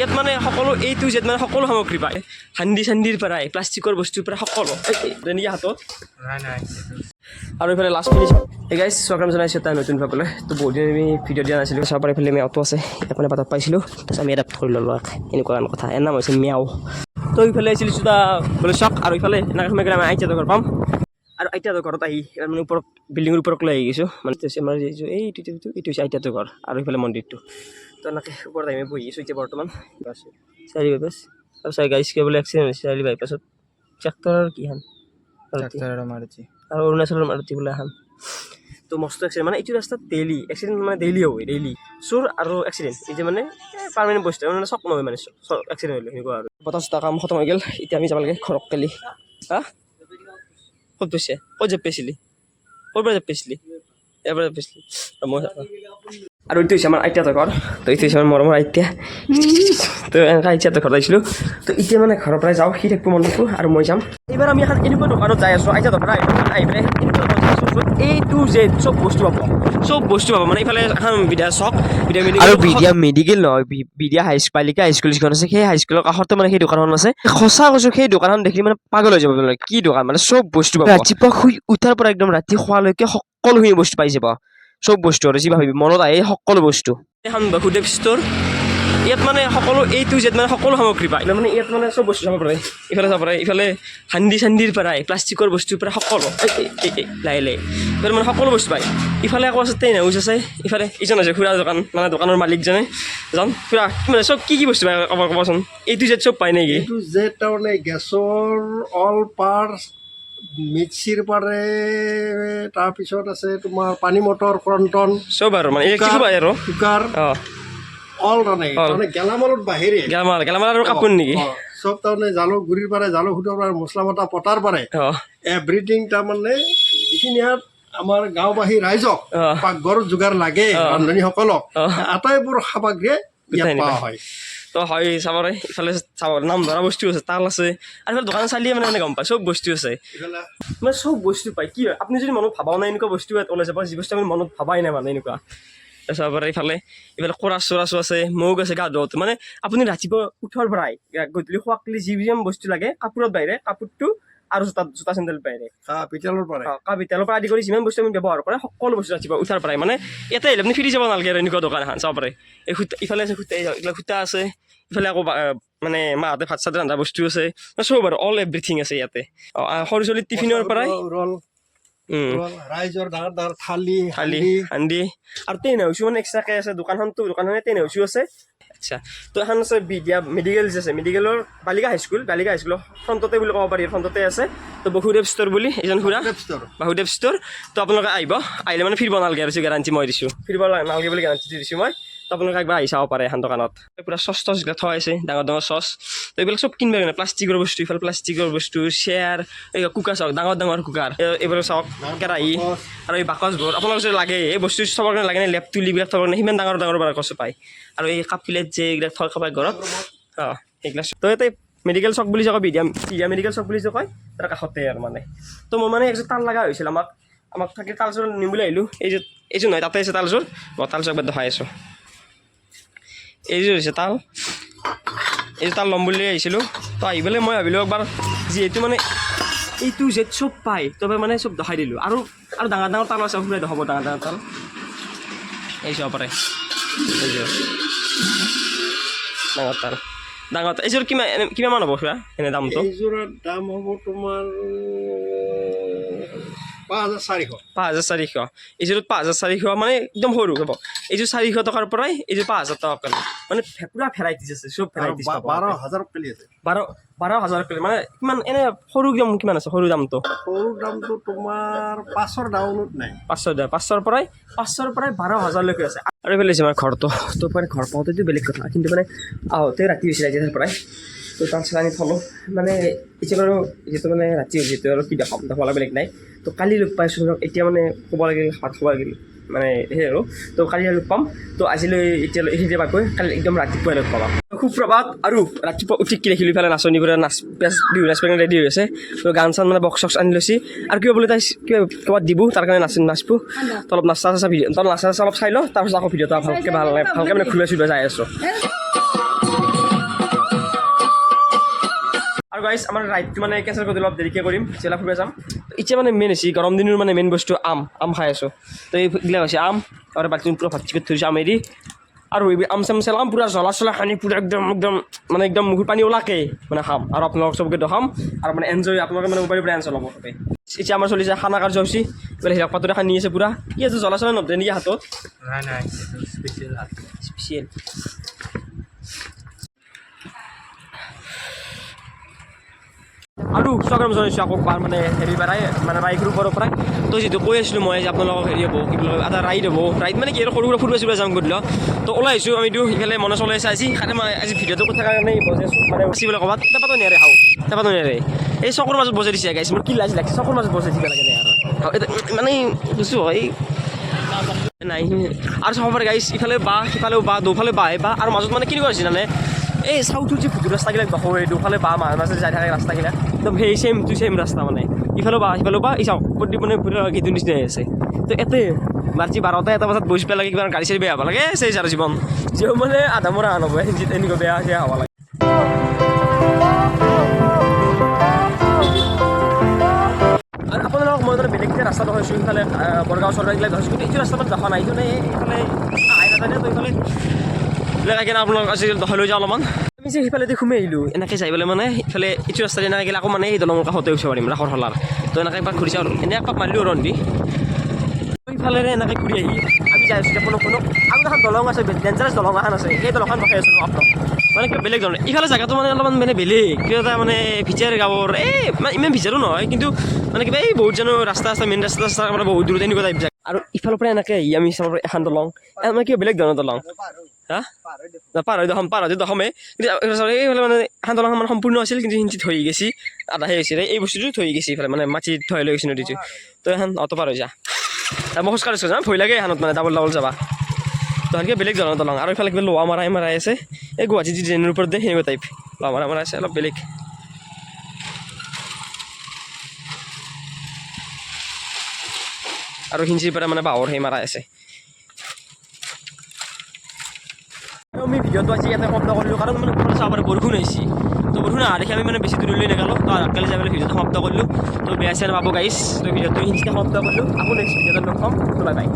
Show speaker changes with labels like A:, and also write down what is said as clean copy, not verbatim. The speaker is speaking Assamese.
A: ইয়াত মানে সকলো এ টু জেড মানে সকলো সামগ্ৰী পায়। হান্দি চান্দিৰ পৰাই, প্লাষ্টিকৰ বস্তুৰ পৰা সকলো। এই নেকি হাতত?
B: নাই নাই।
A: আৰু এইফালে লাষ্ট ফিনিছ। এই গাইছ, স্বাগতম জনাইছোঁ এটা নতুন ভাগলৈ। তো বহুত দিন আমি ভিডিঅ' দিয়া নাছিলোঁ। চাব পাৰে, এইফালে মেওটো আছে। ইয়াত মানে বাটত পাইছিলোঁ, তাৰপিছত আমি এডাপ্ট কৰি ল'লোঁ। এনেকুৱা কথা। ইয়াৰ নাম হৈছে মেও। তো ইফালে আহিছিলোঁ চোতা বোলে চাওক। আৰু ইফালে এনেকৈ সোমাই গ'লে আমি আইতাহঁতৰ ঘৰ পাম। আৰু আইতাহঁতৰ ঘৰত আহি এবাৰ মানে ওপৰত, বিল্ডিঙৰ ওপৰত লৈ আহি গৈছোঁ। মানে এইটো হৈছে আমাৰ যিটো এইটো এইটো এইটো হৈছে আইতাহঁতৰ ঘৰ আৰু ইফালে মন্দিৰটো। তো এনেকৈ ওপৰত আহি আমি বহি আছোঁ এতিয়া বৰ্তমান। আছে চাৰি বাইপাছ। আৰু চাই গাইছ, কিবা বোলে এক্সিডেণ্ট হৈছে চাৰি বাইপাছত। ট্ৰেক্টৰৰ কি হান
B: ট্ৰেক্টৰ মাৰুতি।
A: আৰু অৰুণাচলৰ মাৰুতি বোলে এখন। তো মস্ত এক্সিডেণ্ট। মানে এইটো ৰাস্তাত ডেইলি এক্সিডেণ্ট, মানে ডেইলি হ'ব, ডেইলি চোৰ আৰু এক্সিডেণ্ট। এই যে মানে পাৰ্মানেণ্ট বস্তু, মানে চক নহয়, মানে এক্সিডেণ্ট হ'লে সেনেকুৱা। আৰু বতাহ চতাহ কাম খতম হৈ গ'ল। এতিয়া আমি যাব লাগে ঘৰক কালি। হা, ক'ত গৈছে? ক'ত জাপ পাইছিলি? ক'ৰ পৰা জাপ পাইছিলি? ইয়াৰ পৰা জাপ পাইছিলি। আৰু মই আৰু এইটো হৈছে আমাৰ আইতাহঁতৰ ঘৰ। তো এইটো হৈছে আমাৰ মৰমৰ আইতা। তো এনেকৈ আইতাহঁতৰ ঘৰত আহিছিলোঁ। তো এতিয়া মানে ঘৰৰ পৰাই যাওঁ, সি থাকিব মণ্ডপটো আৰু মই যাম। এইবাৰ আমি এখন এনেকুৱা দোকানত যাই আছোঁ। আইতাহঁতৰ পৰা আহি পেলাই এনেকুৱা দোকানত যাই আছোঁ য'ত এ টু জেড চব বস্তু পাব, চব বস্তু পাব। মানে ইফালে এখন বিদ্যা চক, বিদ্যা মেডিকেল আৰু বিদ্যা মেডিকেল নহয়, বিদ্যা হাই বালিকা হাইস্কুল যিখন আছে, সেই হাইস্কুলৰ কাষতে মানে সেই দোকানখন আছে। সঁচা কৈছোঁ, সেই দোকানখন দেখিলে মানে পাগল হৈ যাব আপোনালোকে। কি দোকান, মানে চব বস্তু পাব। ৰাতিপুৱা শুই উঠাৰ পৰা একদম ৰাতি শোৱালৈকে সকলোখিনি বস্তু পাই যাব, চব বস্তু। আৰু যি ভাবিব মনত আহে, সকলো বস্তু। এখন বাসুদেৱ ষ্ট'ৰ। ইয়াত মানে সকলো এ টু জেড মানে সকলো সামগ্ৰী পায়। মানে ইয়াত মানে চব বস্তু চাব পাৰে। ইফালে চাব পাৰে, ইফালে হান্দি চান্দিৰ পৰাই, প্লাষ্টিকৰ বস্তুৰ পৰা সকলো। এই, লাহে লাহে। ইফালে মানে সকলো বস্তু পায়। ইফালে আকৌ আছে টেণ্ট হাউচ আছে। ইফালে ইজন আছে খুৰা, দোকান মানে দোকানৰ মালিকজনে। যাম খুৰা, কি মানে চব কি কি বস্তু পায় ক'ব ক'বচোন। এ টু জেড চব পায় নেকি?
C: এইটো জেড তাৰমানে গেছৰ অল পাৰ্টছ, মিক্সিৰ পাৰে, তাৰপিছত আছে তোমাৰ পানী মটৰ, ক্ৰণ্টন।
A: চব আৰু মানে ইলেক্ট্ৰিকো পায় আৰু।
C: কুকাৰ। অল তাৰমানে
A: All.
C: তাৰমানে গেলামালত বাহিৰে।
A: গেলামাল, গেলামাল আৰু কাপোৰ নেকি?
C: অ, চব তাৰমানে জালুক গুৰিৰ পাৰে, জালুক সুতৰ পাৰে, মছলা মতা পতাৰ পাৰে, এভৰিথিং। তাৰমানে যিখিনি ইয়াত আমাৰ গাঁওবাসী ৰাইজক পাকঘৰ যোগাৰ লাগে, ৰান্ধনীসকলক, আটাইবোৰ সামগ্ৰীয়ে ইয়াত
A: গোটাই
C: পোৱা
A: নিপায়।
C: হয়।
A: তো হয়, চাব পাৰে। ইফালে চাব, নাম ধৰা বস্তু আছে, তাল আছে। আৰু ইফালে দোকান চালিয়ে মানে গম পায়, চব বস্তু আছে।
C: ইফালে
A: মানে চব বস্তু পায়। কি হয়, আপুনি যদি মনত ভাবাও নাই, এনেকুৱা বস্তু ইয়াত ওলাই যাব, যি বস্তু আপুনি মনত ভাবাই নাই। মানে এনেকুৱা চাব পাৰে। ইফালে ইফালে কৰাচ চৰাচো আছে, মগ আছে। গা ধোৱাটো মানে আপুনি ৰাতিপুৱা উঠাৰ পৰাই গধূলি খোৱাক যি যি বস্তু লাগে, কাপোৰত বাহিৰে, কাপোৰটো আৰু জোতা জোতা চেণ্ডেল বাহিৰে।
C: কাঁহ পিতলৰ পাৰে।
A: কাঁহ পিতলৰ পৰা আদি কৰি যিমান বস্তু আমি ব্যৱহাৰ কৰে, সকলো বস্তু ৰাতিপুৱা উঠাৰ পৰাই। মানে ইয়াতে আহিলে আপুনি ফিৰি যাব নালাগে আৰু। এনেকুৱা দোকান এখন চাব পাৰে। এই সূতা, ইফালে আছে সূতা, এইবিলাক সূতা আছে। ইফালে আকৌ মানে মাহঁতে ভাত চাত ৰন্ধা বস্তু আছে। মানে চব আৰু অল এভৰিথিং আছে ইয়াতে। সৰু ছোৱালী টিফিনৰ পৰাই।
C: ৰল ৰল, ৰাইজৰ ডাঙৰ ডাঙৰ থালি।
A: থালি।
C: হান্দি।
A: হান্দি আৰু টেণ্ট হাউচো মানে এক্সট্ৰাকে আছে। দোকানখনতো দোকানখনে টেণ্ট হাউচো আছে। আচ্ছা, তো এখন আছে বিদ্যা মেডিকেল যে আছে, মেডিকেলৰ বালিকা হাইস্কুল, বালিকা হাইস্কুলৰ ফ্ৰণ্টতে বুলি ক'ব পাৰি, ফ্ৰণ্টতে আছে। তো বসুদেৱ ষ্ট'ৰ বুলি এজন খুৰা।
C: ষ্ট'ৰ।
A: বাসুদেৱ ষ্ট'ৰ। তো আপোনালোকে আহিব, আহিলে মানে ফিৰিব নালাগে আৰু। গেৰাণ্টি মই দিছোঁ, ফিৰিব নালাগে বুলি গেৰাণ্টি দি দিছোঁ মই। তো আপোনালোকে একবাৰ আহি চাব পাৰে এখন দোকানত। পূৰা চচ টচবিলাক থোৱা আছে, ডাঙৰ ডাঙৰ চচ। তো এইবিলাক চব কিনিব কাৰণে প্লাষ্টিকৰ বস্তু। ইফালে প্লাষ্টিকৰ বস্তু, চেয়াৰ, এই কুকাৰ চাওক, ডাঙৰ ডাঙৰ কুকাৰ। এইবিলাক চাওক, কেৰাহী আৰু এই বাকচবোৰ। আপোনালোকৰ যদি লাগে এই বস্তু চবৰ কাৰণে লাগে নে, লেপ তুলিবিলাক থবৰ কাৰণে সিমান ডাঙৰ ডাঙৰ বাকচ পায়। আৰু এই কাপ প্লেট যে এইবিলাক থয় খাবাই ঘৰত, সেইবিলাক। তো ইয়াতে মেডিকেল চক বুলি যে কয়, বিদ্যা বিদ্যা মেডিকেল চক বুলি যে কয়, তাৰ কাষতে আৰু। মানে তো মোৰ মানে একযোৰ তাল লগা হৈছিল। আমাক আমাক থাকি তালযোৰ নিম বুলি আহিলোঁ। এইযোৰ, এইযোৰ নহয়, তাতে আছে তালযোৰ। মই তালযোৰ একবাৰ দেখাই আছোঁ। এইযোৰ হৈছে তাল। এইযোৰ তাল ল'ম বুলি আহিছিলোঁ। তো আহি পেলাই মই ভাবিলোঁ একবাৰ, যিহেতু মানে এইটো জেড চব পায়, তো মানে চব দেখাই দিলোঁ। আৰু আৰু ডাঙৰ ডাঙৰ তাল আছে, ফুৰাই দেখাব ডাঙৰ ডাঙৰ তাল। এই চাব পাৰে, এইযোৰ ডাঙৰ তাল, ডাঙৰ তাল। এইযোৰ কিমান কিমানমান হ'ব খুৰা এনে দামটো?
C: এইযোৰৰ দাম হ'ব তোমাৰ 5400।
A: 5400। এইযোৰত 5400। মানে একদম সৰু হ'ব। এইযোৰ 400 টকাৰ পৰাই এইযোৰ 5000 টকা কাৰণে। মানে পূৰা ভেৰাইটিজ আছে, চব ভেৰাইটিজ।
C: 12,000 পেলি আছে।
A: 12,000 মানে কিমান এনে সৰু দাম কিমান আছে, সৰু দামটো?
C: সৰু দামটো তোমাৰ পাঁচৰ ডাউনত নাই।
A: 500, 500ৰ পৰাই 12,000লৈকে আছে। আৰু এইফালে হৈছে আমাৰ ঘৰটো। তো মানে ঘৰ পাওঁতেতো বেলেগ কথা, কিন্তু মানে আহোঁতে ৰাতি হৈছিলে আজিৰ পৰাই। তো তাল চাল আনি থ'লোঁ। মানে এতিয়া বাৰু যিটো মানে ৰাতি হৈছে, যিটো আৰু কি দেখাম, দেখাবলৈ বেলেগ নাই। তো কালি লগ পাইছোঁ ধৰক। এতিয়া মানে ক'ব লাগিল, ভাত খাব লাগিল, মানে সেই আৰু। তো কালি লগ পাম। তো আজিলৈ এতিয়ালৈ এইখিনিতে পাকৈ। কালি একদম ৰাতিপুৱাই লগ পাম। সুপ্ৰভাত। আৰু ৰাতিপুৱা উঠি কি দেখিলোঁ? ইফালে নাচনীবোৰে নাচ পেচ বিহু নাচিব কাৰণে ৰেডি হৈ আছে। তো গান চান মানে বক্স চক্স আনি লৈছে। আৰু কিবা বোলে তাই কিবা ক'ৰবাত দিব, তাৰ কাৰণে নাচি নাচিব। তো অলপ নাচা চাচা ভিডিঅ', তো নাচা চাচা অলপ চাই লওঁ, তাৰপিছত আকৌ ভিডিঅ'টো ভালকৈ ভালকৈ মানে খোলাই চুলাই যাই আছোঁ। আৰু গাইছ, আমাৰ ৰাইডটো মানে কেঞ্চেল কৰি দিলোঁ, অলপ দেৰিকৈ কৰিম, চেলা ফুৰিব যাম। এতিয়া মানে মেইন হৈছে গৰম দিনৰ মানে মেইন বস্তু আম। আম খাই আছোঁ। তো এইবিলাক হৈছে আম আৰু বাকী পূৰা ভাত চিকট থৈছোঁ আম এৰি। আৰু এই আম চাম চেলাম পূৰা জ্বলা চলা সানি পূৰা একদম একদম মানে একদম মুখৰ পানী ওলাকে মানে খাম আৰু আপোনালোক চবকে দেখাম আৰু মানে এনজয় আপোনালোকে মানে মোবাইলৰ পৰা এনজয় ল'ব চবে। এতিয়া আমাৰ চলিছে খানা কাৰ্যসূচী। এইফালে হিৰক পাতৰে খানি আছে পূৰা। কি আছে, জ্বলা চলা নধৰে নেকি হাতত?
B: নাই নাই, স্পেচিয়েল।
A: স্পেচিয়েল। আৰু স্বাগতম জনাইছোঁ আকৌ একবাৰ মানে হেৰি পৰাই মানে বাইকৰ ওপৰৰ পৰাই। তো যিটো কৈ আছিলোঁ মই যে আপোনালোকক হেৰি হ'ব, কি বুলি কয়, এটা ৰাইড হ'ব। ৰাইড মানে কি আৰু সৰু সুৰা ফুৰিব চুৰিব যাম গধূলি। তো ওলাই আহিছোঁ আমি। এইটো ইফালে মনে চলাই আছে আজি। খালি মই আজি ভিডিঅ'টো কৈ থকাৰ কাৰণে বজাই আছোঁ মানে বোলে ক'ৰবাত টেপাটো নেৰে, হাও টেপাটো নেৰে। এই চকুৰ মাজত বজাই দিছে গাইছ। মোৰ কি লাজ লাগছে, চকুৰ মাজত বজাই দিব লাগে আৰু মানে বুজছোঁ এই নাই। আৰু চাব পাৰে গাইছ, ইফালে বাঁহ, সিফালেও বাঁহ, দুফালে বাঁহে বাঁহ আৰু মাজত মানে কেনেকুৱা হৈছে জানে, এই চাউথৰ যি ভুটু ৰাস্তাবিলাক হয়, দুফালে বাঁহ মাজে মাজে যাই থাকে ৰাস্তাবিলাক, একদম সেই ছেম টু ছেম ৰাস্তা। মানে ইফালেও বাঁহ, সিফালেও বাঁহ। এই চাওক, ওপৰত মানে পুৰা গেটৰ নিচিনাই আছে। তো ইয়াতে মাৰ্চি 12টা 1 বজাত বহি পেলাই কিবা গাড়ী চাড়ী বেয়া হ'ব লাগে, চেই আৰু জীৱন জীৱন মানে আধা মৰা আন হ'ব, এনেকুৱা বেয়া সেয়া হ'ব লাগে। আৰু আপোনালোকক মই মানে বেলেগ ৰাস্তা দেখাইছোঁ, ইফালে বৰগাঁও চৰগাঁও এইবিলাক দেখাইছোঁ, কিন্তু এইটো ৰাস্তা মানে দেখা নাই। এইটো এইফালে আহি নাজানে। তো এইফালে এইবিলাক কিনে আপোনালোক আজি দেখাই লৈ যাওঁ অলপমান। আমি যে সিফালেদি সোমাই আহিলোঁ, এনেকৈ যাই পেলাই মানে ইফালে এইটো ৰাস্তা এনেকৈ গ'লে আকৌ মানে এই দলঙৰ কাষতে উঠিব পাৰিম ৰাসৰ শলাৰ। তো এনেকৈ একবাৰ ঘূৰি চাওঁ আৰু এনে একপাক মাৰিলোঁ আৰু ৰন্ধি ইফালেৰে এনেকৈ ঘূৰি আহি আমি যাই আছোঁ। কোনো কোনো আৰু এখন দলং আছে, ডেঞ্জাৰাছ দলং এখন আছে, সেই দলংখন দেখাই আছোঁ আপোনাক। মানে কিবা বেলেগ ধৰণৰ ইফালে জেগাটো মানে অলপমান মানে বেলেগ কিবা এটা মানে ভিজাৰ গাঁৱৰ, এই মানে ইমান ভিজাৰো নহয়, কিন্তু মানে কিবা এই বহুত জানো ৰাস্তা আছে, মেইন ৰাস্তা ৰাস্তাৰ পৰা বহুত দূৰত এনেকুৱা টাইপ জেগা। আৰু ইফালৰ পৰা এনেকৈ আহি আমি চাব পাৰোঁ এখন দলং, মানে কিবা বেলেগ ধৰণৰ দলং। হা, পাৰ হৈ দশম, পাৰ হৈ দশমে। কিন্তু এইফালে মানে এখন দলং মানে সম্পূৰ্ণ আছিল, কিন্তু সিঞ্চিত হৈ গৈছে, আধা হৈ গৈছে। এই বস্তুটো থৈ গৈছে ইফালে, মানে মাটিত থৈ লৈ গৈছে নদীটো। তো এখন অটো পাৰ হৈ যা, মই খোজকাঢ়ি যাম, ভয় লাগে এখনত মানে ডাবল ডাবল যাবা। তো সেনেকৈ বেলেগ ধৰণৰ দলং। আৰু ইফালে কিবা লোহা মাৰাই মাৰাই আছে, এই গুৱাহাটী যি ট্ৰেইনৰ ওপৰত দিয়ে সেনেকুৱা টাইপ লোহা মাৰা মাৰাই আছে, অলপ বেলেগ। আৰু সিঞ্চিৰ পৰা মানে বাঁহৰ সেই মাৰাই আছে। আৰু আমি ভিডিঅ'টো আজি ইয়াতে সমাপ্ত কৰিলোঁ, কাৰণ মানে ওপৰত চাব পাৰে বৰষুণ আহিছে। তো বৰষুণ অহা দেখি আমি মানে বেছি দূৰলৈ নাগালোঁ। তো কালি যাই পেলাই ভিডিঅ'টো সমাপ্ত কৰিলোঁ। তো বেয়া চেয়া নাপাব গাইছ। তো ভিডিঅ'টো এইখিনিতে সমাপ্ত কৰিলোঁ। আকৌ নেক্সট ভিডিঅ'ত লগ পাম। তো বাই বাই।